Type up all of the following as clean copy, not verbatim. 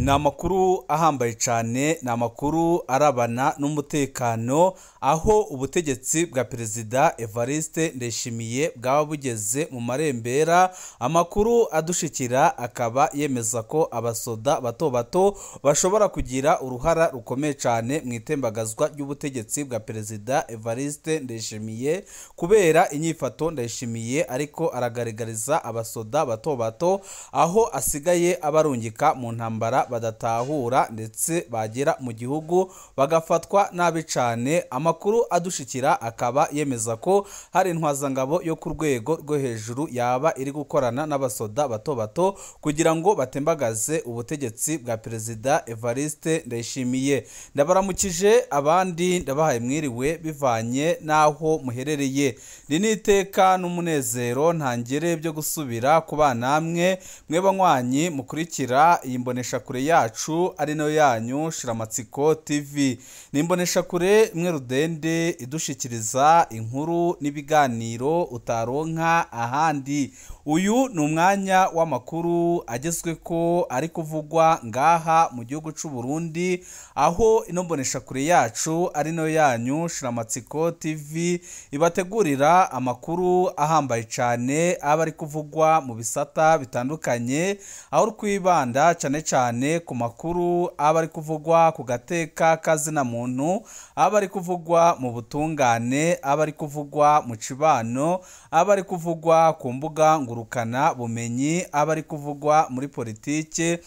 Ni amakuru ahambaye cyane, ni amakuru arabana n'umutekano, aho ubutegetsi bwa Perezida Evariste Ndayishimiye bwaba bugeze mu marembera. Amakuru adushikira akaba yemeza ko abasoda bato bato bashobora kugira uruhara rukomeye cyane mu itembagazwa ry'ubutegetsi bwa Perezida Evariste Ndayishimiye, kubera inyifato Ndayishimiye ariko aragaragariza abasoda bato bato, aho asigaye abarungika mu ntambara badatahura, ndetse bagera mu gihugu bagafatwa nabi cyane. Amakuru adushikira akaba yemeza ko hari intwazangabo yo ku rwego rwo hejuru yaba iri gukorana n'abasoda bato bato kugira ngo batembagaze ubutegetsi bwa Perezida Evariste Ndayishimiye. Ndabaramukije abandi ndabahaye mwiriwe bivanye n'aho muherereye. Ni n'iteka n'umunezero ntangere byo gusubira ku namwe mwe banywanyi mukurikira iyi mboneshakure yacu ari nayo yanyu Shiramatsiko TV. Ni imboneshakure imwe rudende idushikiriza inkuru n'ibiganiro utaronka ahandi. Uyu ni umwanya w'amakuru agezwe ko ari kuvugwa ngaha mu gihugu c'u Burundi, aho ino mboneshakure yacu ari nayo yanyu Shiramatsiko TV ibategurira amakuru ahambaye cyane aba ari kuvugwa mu bisata bitandukanye, aho twibanda cyane cyane ku makuru aba ari kuvugwa ku gateka kazina muntu, aba ari kuvugwa mu butungane, aba ari kuvugwa mu cibano, aba ari kuvugwa ku mbuga ngurukana bumenyi, aba ari kuvugwa muri politike,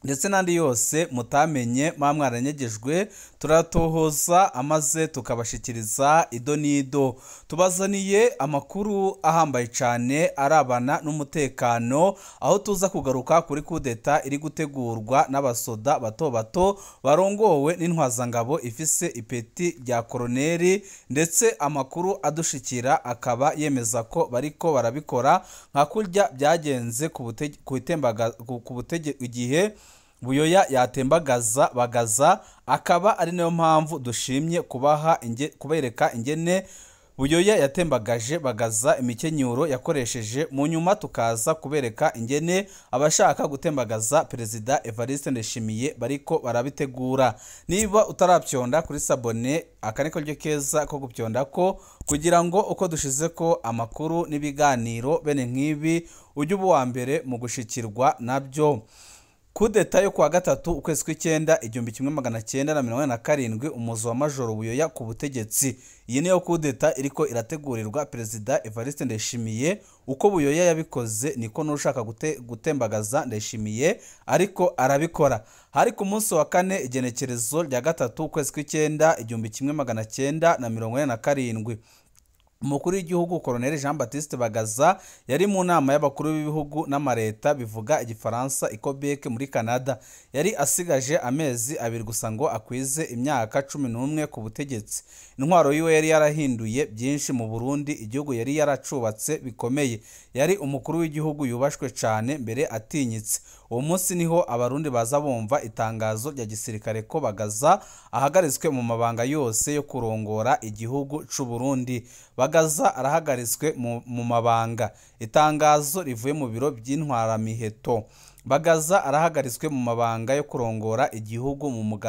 ndetse n'andi yose mutamenye mwaranyegejwe. Turatohoza amaze tukabashikiriza ido n'ido. Tubazaniye amakuru ahambaye cyane arabana n'umutekano, aho tuza kugaruka kuri kudeta iri gutegurwa n'abasoda bato bato barongowe n'intwazangabo ifise ipeti rya koroneri, ndetse amakuru adushikira akaba yemeza ko bariko barabikora nka kurya byagenze ku butege igihe Buyoya yatembagaza Bagaza. Akaba ari nayo mpamvu dushimye kubaha kubereka ingene Buyoya yatembagaje Bagaza, imikenyuro yakoresheje, mu nyuma tukaza kubereka ingene abashaka gutembagaza Perezida Evariste Ndayishimiye bariko barabitegura. Niba utarapyonda kuri sabone, aka niko ryo keza ko gupyonda ko kugira ngo uko dushize ko amakuru n'ibiganiro bene nk'ibi ujye uba uwa mbere mu gushikirwa nabyo. Kudeta yo kuwa gatatu ukwezi kw'icyenda 1987, umuzo wa Majoro Buyoya ku butegetsi. Iyi niyo kudeta iriko irategurirwa Perezida Evariste Ndayishimiye. Uko Buyoya yabikoze niko n'ushaka gutembagaza Ndayishimiye ariko arabikora. Hari ku munsi wa kane igenekerezo rya gatatu ukwezi kw'icyenda 1987, Umukuru w'igihugu Colonel Jean Baptiste Bagaza yari mu nama y'abakuru b'ibihugu n'amareta bivuga igifaransa i Quebec muri Canada. Yari asigaje amezi abiri gusa ngo akwize imyaka 11 ku butegetsi. Intwaro yiwe yari yarahinduye byinshi mu Burundi, igihugu yari yaracubatse bikomeye. Yari umukuru w'igihugu yubashwe cyane mbere atinyitse. Uwo munsi niho abarundi baza bumva itangazo rya gisirikare ko Bagaza ahagaritswe mu mabanga yose yo kurongora igihugu c'u Burundi. Bagaza arahagaritswe mu mabanga. Itangazo rivuye mu biro by'intwaramiheto. Bagaza arahagaritswe mu mabanga yo kurongora igihugu mu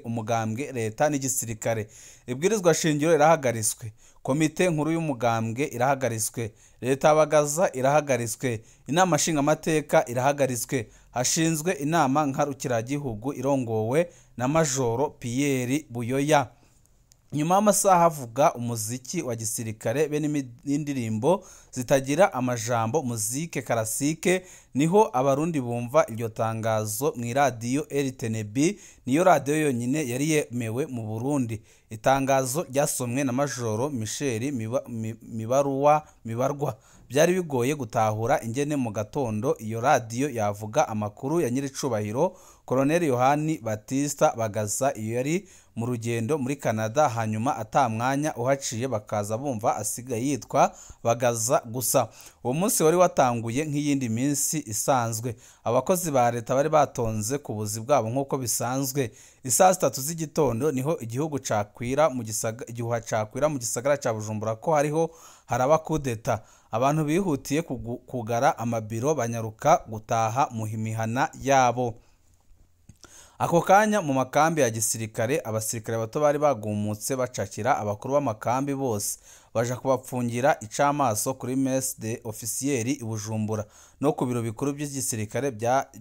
umugambwe leta n'igisirikare. Ibwirizwa shingiro irahagaritswe. Komite nkuru y'umugambwe irahagaritswe. Leta Bagaza irahagaritswe. Inama nshingamateka irahagaritswe. Hashinzwe inama nkarukiragihugu irongowe na Majoro Pierre Buyoya. Nyuma y'amasaha avuga umuziki wa gisirikare be n'indirimbo zitagira amajambo, muzike karasike, niho abarundi bumva iryo tangazo mu iradiyo RTNB, niyo radiyo yonyine yari yemewe mu Burundi. Itangazo ryasomwe na Majoro Michel Mibarwa. Byari bigoye gutahura ingene mu gatondo iyo radiyo yavuga amakuru ya nyiricubahiro Colonel Yohani Batista Bagaza iyo yari mu rugendo muri Canada, hanyuma atamwanya uhaciye bakaza bumva asigaye yitwa Bagaza gusa. Uwo munsi wari watanguye nk'iyindi minsi isanzwe. Abakozi ba leta bari batonze ku buzi bwabo nk'uko bisanzwe. Isaa 3 z'igitondo niho igihugu cakwira mu igihuha cakwira mu gisagara ca Bujumbura ko hariho haraba kudeta. Abantu bihutiye kugara amabiro banyaruka gutaha mu mihana yabo. Ako kanya mu makambi ya gisirikare abasirikare bato bari bagumutse bacakira abakuru b'amakambi bose, baja kubapfungira icamaso kuri messe de officier i Bujumbura no ku biro bikuru by'igisirikare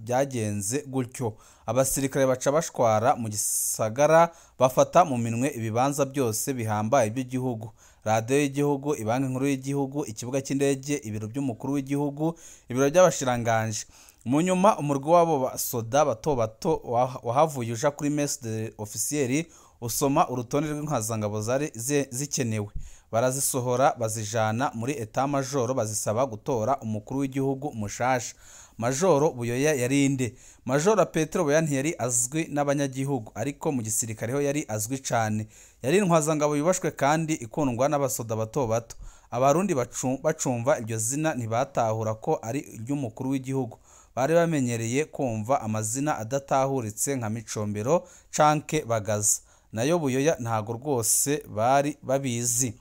byagenze gutyo. Abasirikare baca bashwara mu gisagara bafata mu minwe ibibanza byose bihambaye by'igihugu: radiyo y'igihugu, ibanki nkuru y'igihugu, ikibuga cy'indege, ibiro by'umukuru w'igihugu, ibiro by'abashiranganje. Mu nyuma umurwi w'abo basoda bato bato wahavuye uja kuri messe de officier usoma urutonde rw'inkazangabo zari zikenewe, barazisohora bazijana muri etat majoro bazisaba gutora umukuru w'igihugu mushasha. Majoro Buyoya yari inde? Majoro Petero Buyoya ntiyari azwi n'abanyagihugu, ariko mu gisirikare ho yari azwi cane. Yari intwazangabo yubashwe kandi ikundwa n'abasoda bato bato. Abarundi bacumva iryo zina ntibatahura ko ari iry'umukuru w'igihugu. Bari bamenyereye kumva amazina adatahuritse nka Micombero canke Bagaza. Nayo Buyoya ntago rwose bari babizi.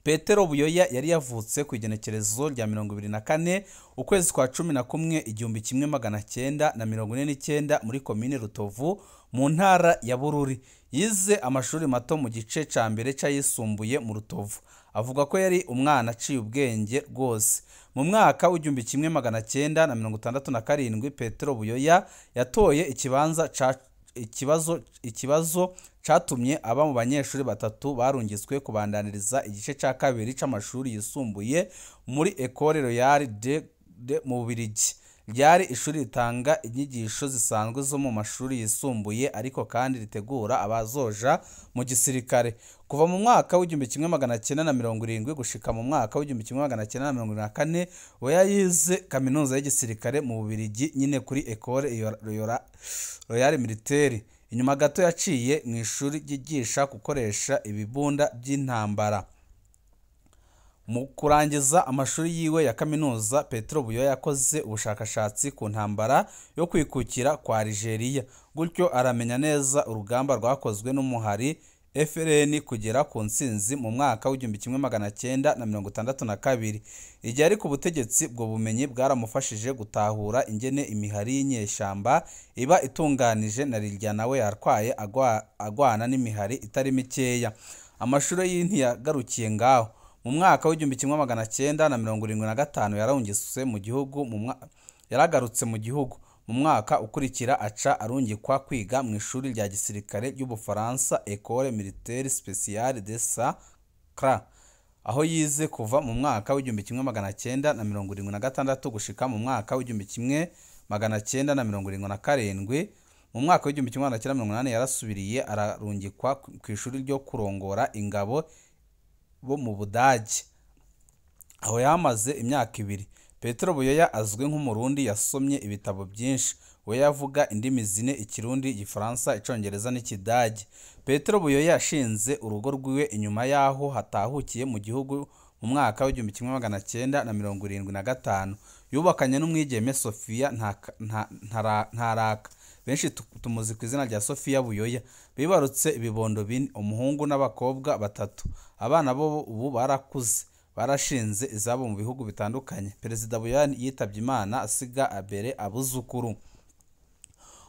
Petero Buyoya yari yavutse ku igenekerezo rya 24 ukwezi kwa 11 1949 muri komine Rutovu mu ntara ya Bururi. Yize amashuri mato mu gice ca mbere c'ayisumbuye mu Rutovu. Avuga ko yari umwana aciye ubwenge rwose. Mu mwaka w'1967 Petero Buyoya yatoye ikibazo catumye aba mu banyeshuri batatu barungitswe kubandaniriza igice ca kabiri c'amashuri yisumbuye muri Ecole Royale de mu Bubiligi. Ryari ishuri ritanga inyigisho zisanzwe zo mu mashuri yisumbuye, ariko kandi ritegura abazoja mu gisirikare. Kuva mu mwaka w'1970 gushika mu mwaka w'1974 Buyoya yize kaminuza y'igisirikare mu Bubiligi nyine kuri Ecole Royale Militaire. Inyuma gato yaciye mu ishuri ryigisha gukoresha ibibunda by'intambara. Mu kurangiza amashuri yiwe ya kaminuza, Petero Buyoya yakoze ubushakashatsi ku ntambara yo kwikukira kwa Algeria, gutyo aramenya neza urugamba rwakozwe n'umuhari FLN kugera ku ntsinzi mu mwaka w'1962. Igihe ari ku butegetsi, ubwo bumenyi bwaramufashije gutahura ingene imihari y'inyeshamba iba itunganije, na rirya nawe yarwaye agwana n'imihari itari mikeya. Amashuri ye ntiyagarukiye ngaho. Mu mwaka w'1975 yararungitswe mu gihugu, yaragarutse mu gihugu. Mu mwaka ukurikira aca arungikwa kwiga mu ishuri rya gisirikare ry'Ubufaransa Ecole Militaire Spéciale de Sacra, aho yize kuva mu mwaka w'1976 gushika mu mwaka w'1977. Mu mwaka w'1980 yarasubiriye ararungikwa ku ishuri ryo kurongora ingabo bo mu Budage, aho yamaze imyaka ibiri. Petero Buyoya azwi nk'umurundi yasomye ibitabo byinshi. We yavuga indimi zine: Ikirundi, Igifaransa, Icongereza n'Ikidage. Petero Buyoya yashinze urugo rwiwe inyuma yaho hatahukiye mu gihugu mu mwaka w'1975. Yubakanye n'umwigeme Sofia Ntaraka, benshi tumuzi ku izina rya Sofia Buyoya. Bibarutse ibibondo bine, umuhungu n'abakobwa batatu. Abana bo ubu barakuze, barashinze izabo mu bihugu bitandukanye. Perezida Buyoya yitabye Imana asiga abere abuzukuru.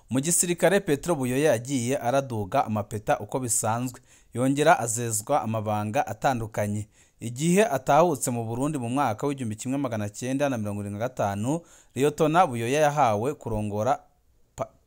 Mu gisirikare Petero Buyoya yagiye araduga amapeta uko bisanzwe, yongera azezwa amabanga atandukanye. Igihe atahutse mu Burundi mu mwaka w'1975, Liyotona Buyoya yahawe kurongora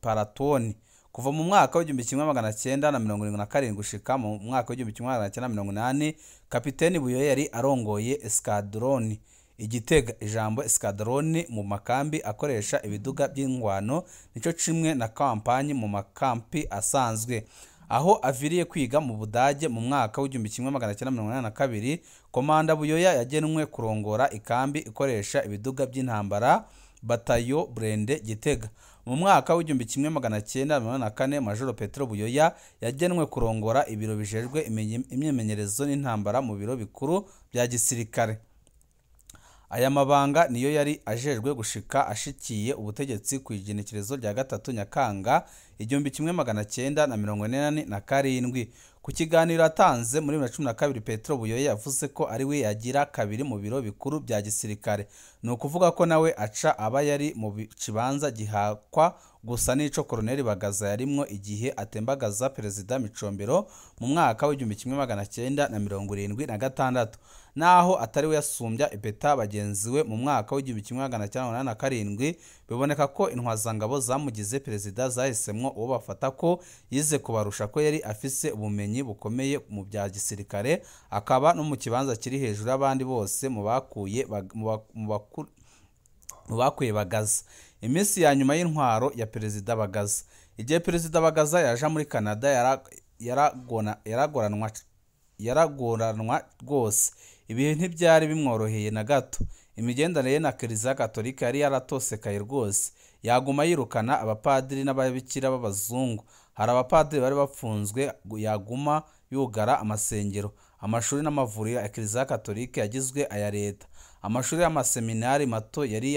paratoni. Kuva mu mwaka w'1977 gushika mu mwaka w'1980, Kapiteni Buyoya yari arongoye eskadroni Igitega. Ijambo eskadroni mu makambi akoresha ibiduga by'ingwano nico cimwe na kampanyi mu makampi asanzwe. Aho aviriye kwiga mu Budage mu mwaka w'1982, Komanda Buyoya yagenwe kurongora ikambi ikoresha ibiduga by'intambara Batayo Brende Gitega. Mu mwaka w'1984 Majoro Petero Buyoya yagenwe kurongora ibiro bijejwe imyimenyerezo n'intambara mu biro bikuru bya gisirikare. Aya mabanga niyo yari ajejwe gushika ashikiye ubutegetsi ku igenekerezo rya 3 Nyakanga 1987. Ku kiganiro atanze muri 2012, Petero Buyoya yavuze ko ari we yagira kabiri mu biro bikuru bya gisirikare. Ni ukuvuga ko nawe aca aba yari mu kibanza gihakwa gusa n'ico Colonel Bagaza yarimwo igihe atembagaza Perezida Micombero mu mwaka w'1976. Naho atari we yasumbya ipeta bagenzi we mu mwaka w'1987, biboneka ko intwazangabo zamugize perezida zahisemwo uwo bafata ko yize kubarusha, ko yari afise ubumenyi bukomeye mu bya gisirikare, akaba no mu kibanza kiri hejuru y'abandi bose mu bakuye Bagaza. Iminsi ya nyuma y'intwaro ya Perezida Bagaza. Igihe Perezida Bagaza yaja muri Canada yaragoranwa rwose. Ibihe ntibyari bimworoheye na gato. Imigenderanire ye na Kiliziya Katolika yari yaratosekaye rwose. Yaguma yirukana abapadiri n'ababikira b'abazungu. Hari abapadiri bari bafunzwe, yaguma yugara amasengero. Amashuri n'amavuriro ya Kiliziya Katolika yagizwe aya leta. Amashuri y'amaseminari mato yari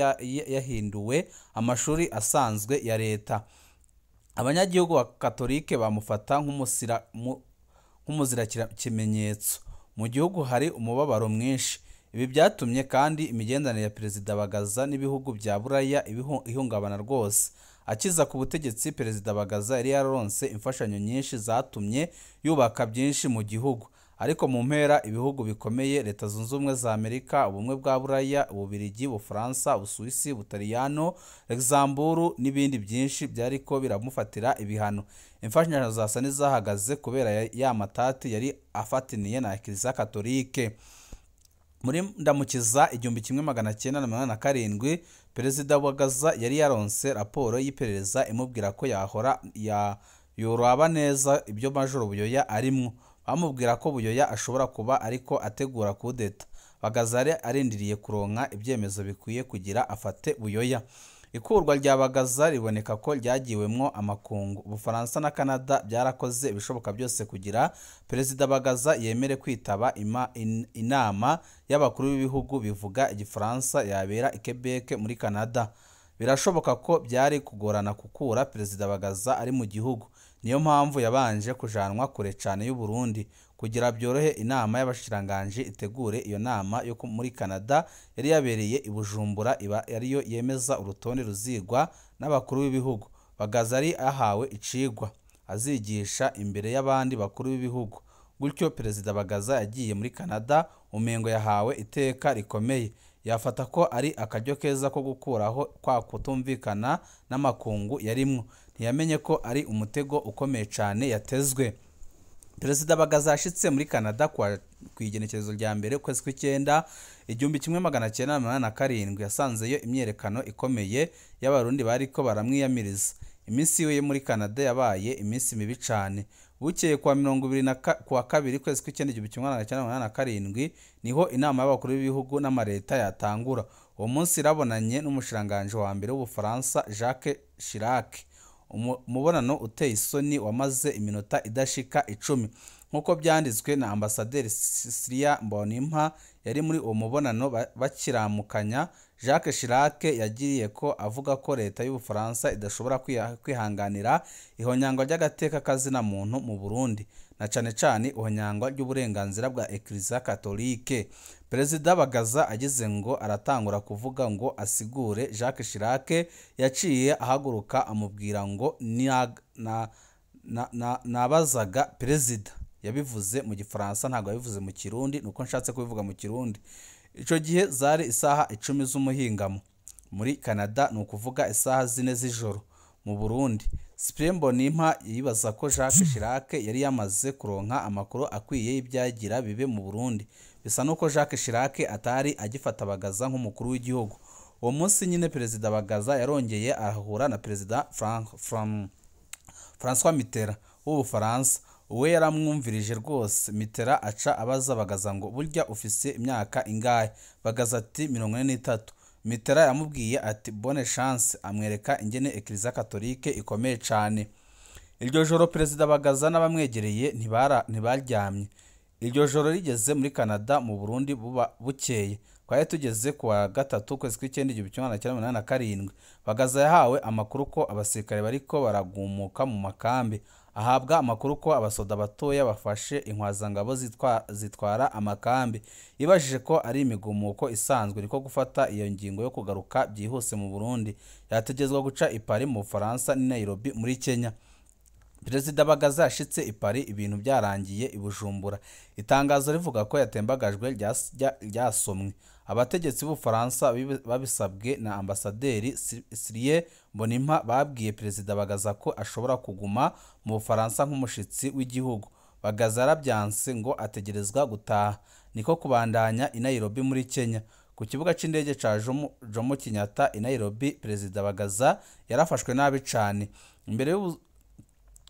yahinduwe amashuri asanzwe ya leta. Abanyagihugu ba Katolike bamufata nk'umuzirakimenyetso. Mu gihugu hari umubabaro mwinshi. Ibi byatumye kandi imigenderanire ya Perezida Bagaza n'ibihugu bya Buraya ihungabana rwose. Akiza ku butegetsi, Perezida Bagaza yari yararonse imfashanyo nyinshi zatumye yubaka byinshi mu gihugu. Ariko mu mpera ibihugu bikomeye, Leta Zunze Ubumwe za Amerika, Ubumwe bwa Buraya, Ububirigi, Ubufaransa, Ubusuwisi, Ubutaliyano, Luxembourg n'ibindi byinshi byariko biramufatira ibihano. Imfashanyo zasa n'izahagaze kubera ya matati yari afatiniye na Kiliziya Katolike. Muri Ndamukiza 1987, Perezida Bagaza yari yaronse raporo y'iperereza imubwira ko yahora yoraba neza ibyo Majoro Buyoya arimwo. Bamubwira ko Buyoya ashobora kuba ariko ategura kudeta. Bagaza yari arindiriye kuronka ibyemezo bikwiye kugira afate Buyoya. Ikurwa rya Bagaza riboneka ko ryagiwemwo amakungu. Ubufaransa na Canada byarakoze ibishoboka byose kugira Perezida Bagaza yemere kwitaba inama y'abakuru b'ibihugu bivuga igifaransa yabera i Quebec muri Canada. Birashoboka ko byari kugorana kukura Perezida Bagaza ari mu gihugu. Niyo mpamvu yabanje kujanwa kure cyane y'u Burundi kugira byorohe inama y'abashiranganje itegure iyo nama yo muri Canada yari yabereye i Bujumbura, iba ariyo yemeza urutonde ruzigwa n'abakuru b'ibihugu. Bagaza ari ahawe icigwa azigisha imbere y'abandi bakuru b'ibihugu. Gutyo Perezida Bagaza yagiye muri Canada umengo yahawe iteka rikomeye. Yafata ko ari akaryo keza ko gukuraho kwa kutumvikana n'amakungu yarimwo. Ntiyamenye ko ari umutego ukomeye cyane yatezwe. Perezida Bagaza yashitse muri Canada ku igenekerezo rya mbere ukwezi kw'icyenda 1987. Yasanzeyo imyerekano ikomeye y'abarundi bariko baramwiyamiriza. Iminsi yiwe muri Canada yabaye iminsi mibi cyane. Bukeye kwa 22 kwezi kw'icyenda 1987 niho inama y'abakuru b'ibihugu n'amareta yatangura. Uwo munsi irabonanye n'umushiranganje wa mbere w'Ubufaransa Jacques Chirac. Umubonano uteye isoni wamaze iminota idashika 10 nk'uko byanditswe na Ambasaderi Cyprien Mbonimpa yari muri uwo mubonano. Bakiramukanya, Jacques Chirac yagiriye ko avuga ko leta y'Ubufaransa idashobora kwihanganira ihonyangwa ry'agateka kazina muntu mu Burundi, na cane cane ihonyangwa ry'uburenganzira bwa Eklezia Katolike. Perezida Bagaza ageze ngo aratangura kuvuga ngo asigure, Jacques Chirac yaciye ahaguruka amubwira ngo nabazaga perezida. Yabivuze mu Gifaransa, ntabwo yabivuze mu Kirundi, nuko nshatse kubivuga mu Kirundi. Ico gihe zari isaha 10 z'umuhingamo muri Canada, ni ukuvuga isaha 4 z'ijoro mu Burundi. Cyprien Mbonimpa yibaza ko Jacques Chirac yari yamaze kuronka amakuru akwiye y'ibyagira bibe mu Burundi. Bisa nuko Jacques Chirac atari agifata Bagaza nk'umukuru w'igihugu. Uwo munsi nyine Perezida Bagaza yarongeye ahura na Perezida François Mitterrand w'Ubufaransa. Uwe yaramwumvirije rwose. Mitterrand aca abaza Bagaza ngo burya ufise imyaka ingahe? Bagaza ati 43. Mitterrand yamubwiye ati bonne chance, amwereka ingene Eklezia Katolike ikomeye cyane. Iryo joro Perezida Bagaza n'abamwegereye ntibaryamye. Iryo joro rigeze muri Canada mu Burundi buba bukeye. Twari tugeze ku wa gatatu ukwezi kw'icyenda 1987. Bagaza yahawe amakuru ko abasirikare bariko baragumuka mu makambi, ahabwa amakuru ko abasoda batoya bafashe intwazangabo zitwara amakambi. Yibajije ko ari imigumuko isanzwe, niko gufata iyo ngingo yo kugaruka byihuse mu Burundi. Yategezwa guca i Paris mu Bufaransa n'i Nairobi muri Kenya. Perezida Bagaza yashitse i Paris ibintu byarangiye i Bujumbura. Itangazo rivuga ko yatembagajwe ryasomwe. Abategetsi b'Ubufaransa babisabwe na ambasaderi Cyprien Mbonimpa babwiye Perezida Bagaza ko ashobora kuguma mu Bufaransa nk'umushitsi w'igihugu. Bagaza yarabyanse ngo ategerezwa gutaha, niko kubandanya i Nairobi muri Kenya. Ku kibuga c'indege ca Jomo Kenyatta i Nairobi, Perezida Bagaza yarafashwe nabi cane. Imbere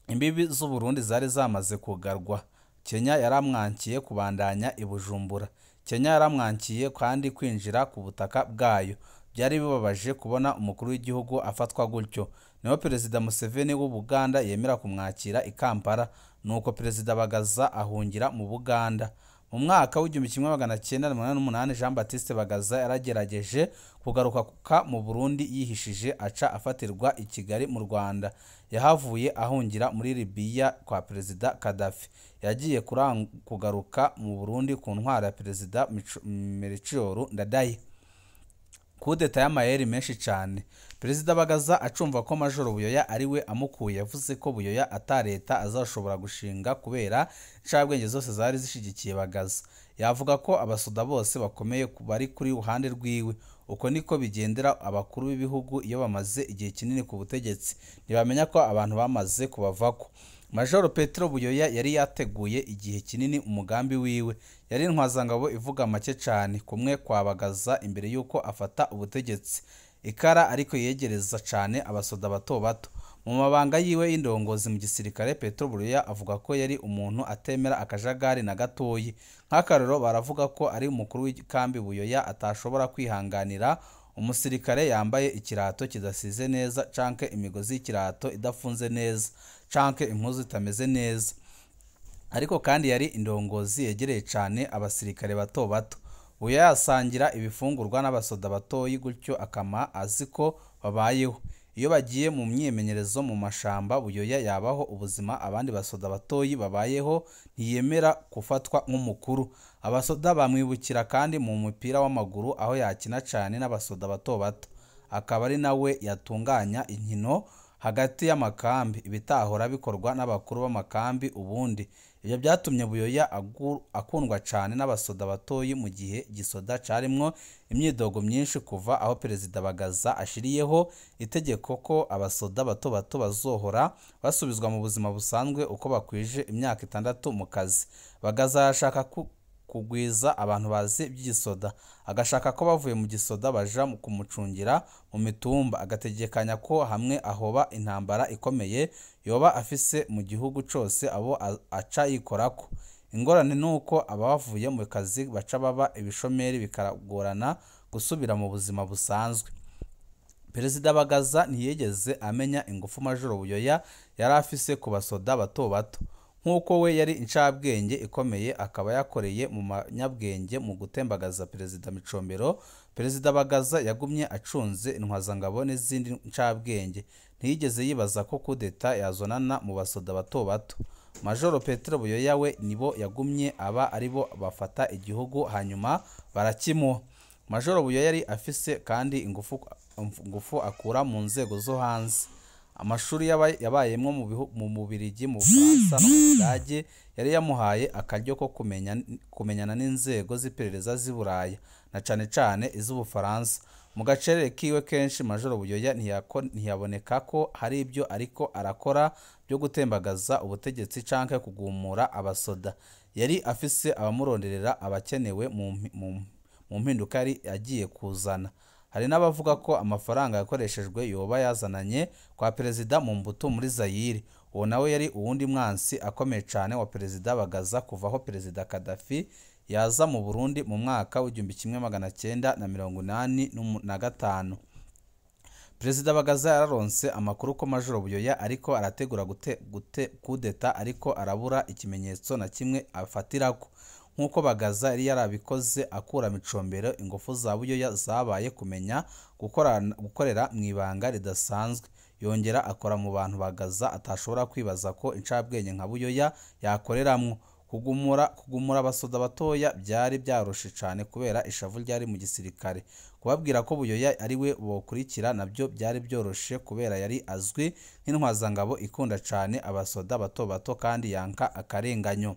imbibi z'u Burundi zari zamaze kugarwa. Kenya yaramwankiye kubandanya i Bujumbura. Kenya yaramwankiye kandi kwinjira ku butaka bwayo. Byari bibabaje kubona umukuru w'igihugu afatwa gutyo. Niho Perezida Museveni w'u Buganda yemera kumwakira i Kampala, nuko Perezida Bagaza ahungira mu Buganda. Mu mwaka w'1988 Jean Baptiste Bagaza yaragerageje kugaruka mu Burundi yihishije, aca afatirwa i Kigali mu Rwanda. Yahavuye ahungira muri Libya kwa Perezida Gaddafi. Yagiye kugaruka mu Burundi ku ntwaro ya Perezida Melchior Ndadaye. Kudeta y'amayeri menshi cyane. Perezida Bagaza acumva ko Majoro Buyoya ari we amukuye, yavuze ko Buyoya ata leta azashobora gushinga kubera incabwenge zose zari zishigikiye Bagaza. Yavuga ko abasoda bose bakomeye bari kuri ruhande rwiwe. Uko niko bigendera abakuru b'ibihugu iyo bamaze igihe kinini ku butegetsi, ntibamenya ko abantu bamaze kubavako. Majoro Petero Buyoya yari yateguye igihe kinini umugambi wiwe. Yari intwazangabo ivuga make cyane kumwe kwa Bagaza imbere y'uko afata ubutegetsi. Ikara ariko yegereza cyane abasoda bato bato. Mu mabanga yiwe y'indongozi mu gisirikare, Petero Buyoya avuga ko yari umuntu atemera akajagari na gatoyi. Nk'akarero baravuga ko ari umukuru w'ikambi Buyoya atashobora kwihanganira umusirikare yambaye ikirato kidasize neza canke imigozi y'ikirato idafunze neza canke impuzu itameze neza. Ariko kandi yari indongozi yegereye cyane abasirikare bato bato. Buyoya yasangira ibifungurwa n'abasoda batoyi gutyo akama azi ko babayeho. Iyo bagiye mu myimenyerezo mu mashamba, Buyoya yabaho ubuzima abandi basoda batoyi babayeho, ntiyemera gufatwa nk'umukuru. Abasoda bamwibukira kandi mu mupira w'amaguru aho yakina cyane n'abasoda bato bato. Akaba ari nawe yatunganya inkino hagati y'amakambi, ibitahora bikorwa n'abakuru b'amakambi ubundi. Ibyo byatumye Buyoya akundwa cyane n'abasoda batoyi mu gihe gisoda carimwo imyidogo myinshi kuva aho Perezida Bagaza ashiriyeho itegeko ko abasoda bato bato bazohora basubizwa mu buzima busanzwe uko bakwije imyaka 6 mu kazi. Bagaza yashaka kugwiza abantu bazi iby'igisoda, agashaka ko bavuye mu gisoda baja kumucungira mu mitumba, agategekanya ko hamwe ahoba intambara ikomeye yoba afise mu gihugu cose abo aca yikorako. Ingorane nuko abavuye mu kazi baca baba ibishomeri bikaragorana gusubira mu buzima busanzwe. Perezida Bagaza ntiyigeze amenya ingufu Majoro Buyoya yari afise ku basoda bato bato. Nk'uko we yari incabwenge ikomeye akaba yakoreye mu manyabwenge mu gutembagaza Perezida Micombero, Perezida Bagaza yagumye acunze intwazangabo n'izindi ncabwenge. Ntiyigeze yibaza ko kudeta yazonana mu basoda bato bato. Majoro Petero Buyoya we nibo yagumye aba aribo bafata igihugu hanyuma barakimuha. Majoro Buyoya yari afise kandi ingufu akura mu nzego zo hanze. Amashuri yabayemwo mu Bubirigi, mu Bufaransa no mu Budage yari yamuhaye akaryo ko kumenyana n'inzego z'iperereza z'i Buraya na cane cane iz'Ubufaransa. Mu gacerere kiwe kenshi Majoro Buyoya ntiyaboneka ko hari ibyo ariko arakora byo gutembagaza ubutegetsi canke kugumura abasoda. Yari afise abamuronderera abakenewe mu mpinduka yari agiye kuzana. Hari n'abavuga ko amafaranga yakoreshejwe yoba yazananye kwa Perezida Mobutu muri Zaire. Uwo nawe yari uwundi mwansi akomeye cyane wa Perezida Bagaza kuva aho Perezida Gaddafi yaza mu Burundi mu mwaka w'1985. Perezida Bagaza yararonse amakuru ko Majoro Buyoya ariko arategura kudeta, ariko arabura ikimenyetso na kimwe afatirako. Nk'uko Bagaza yari yarabikoze akura Micombero, ingufu za Buyoya zabaye kumenya gukorera mu ibanga ridasanzwe. Yongera akora mu bantu Bagaza atashobora kwibaza ko incabwenge nka Buyoya yakoreramwo. Kugumura abasoda batoya byari byaroshe cane kubera ishavu ryari mu gisirikare. Kubabwira ko Buyoya ari we bokurikira nabyo byari byoroshe kubera yari azwi nk'intwazangabo ikunda cane abasoda bato bato kandi yanka akarenganyo.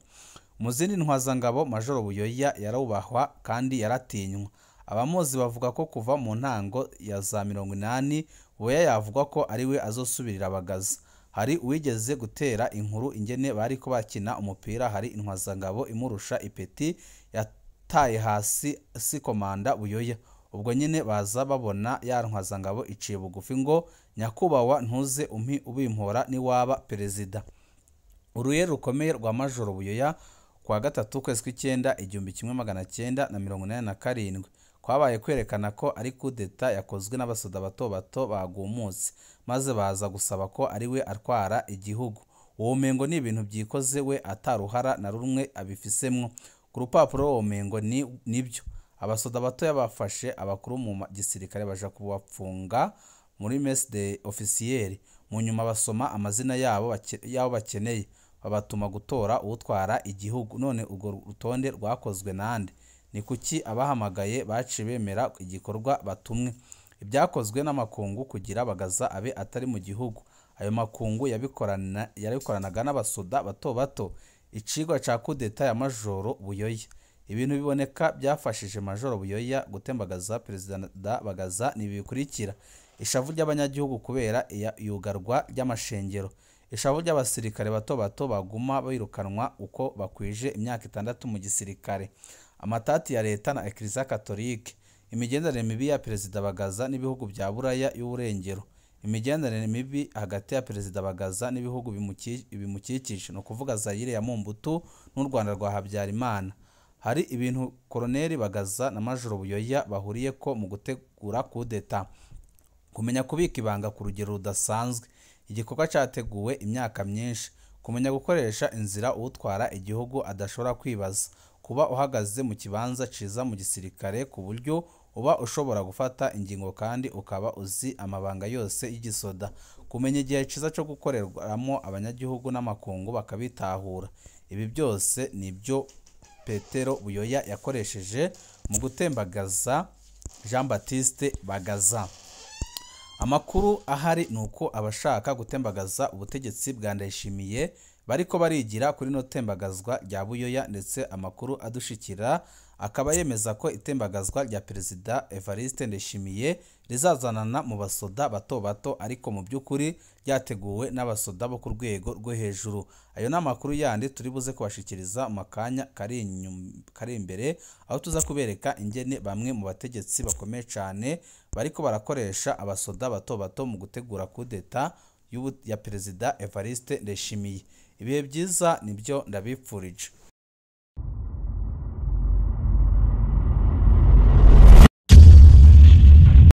Mu zindi ntwazangabo, Majoro Buyoya yarubahwa kandi yaratinywa. Abamuzi bavuga ko kuva mu ntango ya za 80 Buyoya yavuga ko ari we azosubirira Bagaza. Hari uwigeze gutera inkuru ingene bariko bakina umupira, hari intwazangabo imurusha ipeti yataye hasi si komanda Buyoya. Ubwo nyine baza babona ya ntwazangabo iciye bugufi ngo nyakubahwa ntuze umpi ubimpora niwaba perezida. Uruye rukomeye rwa Majoro Buyoya kuwa gatatu ukwezi kw'icyenda 1987 kwabaye kwerekana ko ari kudeta yakozwe n'abasoda bato bato bagumutse, maze baza gusaba ko ari we atwara igihugu. Uwo mengo ni ibintu byikoze we ataruhara na rumwe abifisemwo. Ku rupapuro uwo mengo ni nibyo. Abasoda bato yabafashe abakuru mu gisirikare baja kubapfunga muri mess de officier, mu nyuma basoma amazina yabo yabo bakeneye, babatuma gutora utwara igihugu. None urwo rutonde rwakozwe nande? Ni kuki abahamagaye baciye bemera igikorwa batumwe? Ibyakozwe n'amakungu kugira Bagaza abe atari mu gihugu. Ayo makungu yabikoranaga n'abasoda bato bato. Icigwa ca kudeta ya Majoro Buyoya. Ibintu biboneka byafashije Majoro Buyoya gutembagaza Perezida Bagaza ni bikurikira: ishavu ry'abanyagihugu kubera iyugarwa ry'amashengero, ishavu ry'abasirikare bato bato baguma birukanwa uko bakwije imyaka 6 mu gisirikare, amatati ya leta na Eklezia Katolike, imigenderanire mibi ya Perezida Bagaza n'ibihugu bya Buraya y'Uburengero, imigenderanire mibi hagati ya Perezida Bagaza n'ibihugu bimukikije, no kuvuga Zaire ya Mobutu n'u Rwanda rwa Habyarimana. Hari ibintu Koloneli Bagaza na Majoro Buyoya bahuriye ko mu gutegura kudeta: kumenya kubika ibanga ku rugero rudasanzwe, igikorwa cyateguwe imyaka myinshi, kumenya gukoresha inzira utwara igihugu adashobora kwibaza, kuba uhagaze mu kibanza ciza mu gisirikare ku buryo uba ushobora gufata ingingo kandi ukaba uzi amabanga yose y'igisoda, kumenya igihe ciza cyo gukoreramo abanyagihugu n'amakungu bakabitahura. Ibi byose nibyo Petero Buyoya yakoresheje mu gutembagaza Jean Baptiste Bagaza. Amakuru ahari nuko abashaka gutembagaza ubutegetsi bwa Ndayishimiye bariko barigira kuri no tembagazwa rya Buyoya, ndetse amakuru adushikira akaba yemeza ko itembagazwa rya Perezida Evariste Ndayishimiye rizazanana mu basoda bato bato, ariko mu by'ukuri ryateguwe n'abasoda bo ku rwego rwo hejuru. Ayo ni amakuru yandi turi buze kubashikiriza mu kanya kari imbere, aho tuza kubereka ingene bamwe mu bategetsi bakomeye cyane bariko barakoresha abasoda bato bato mu gutegura kudeta ya Perezida Evariste Ndayishimiye. Ibihe byiza nibyo ndabipfurije.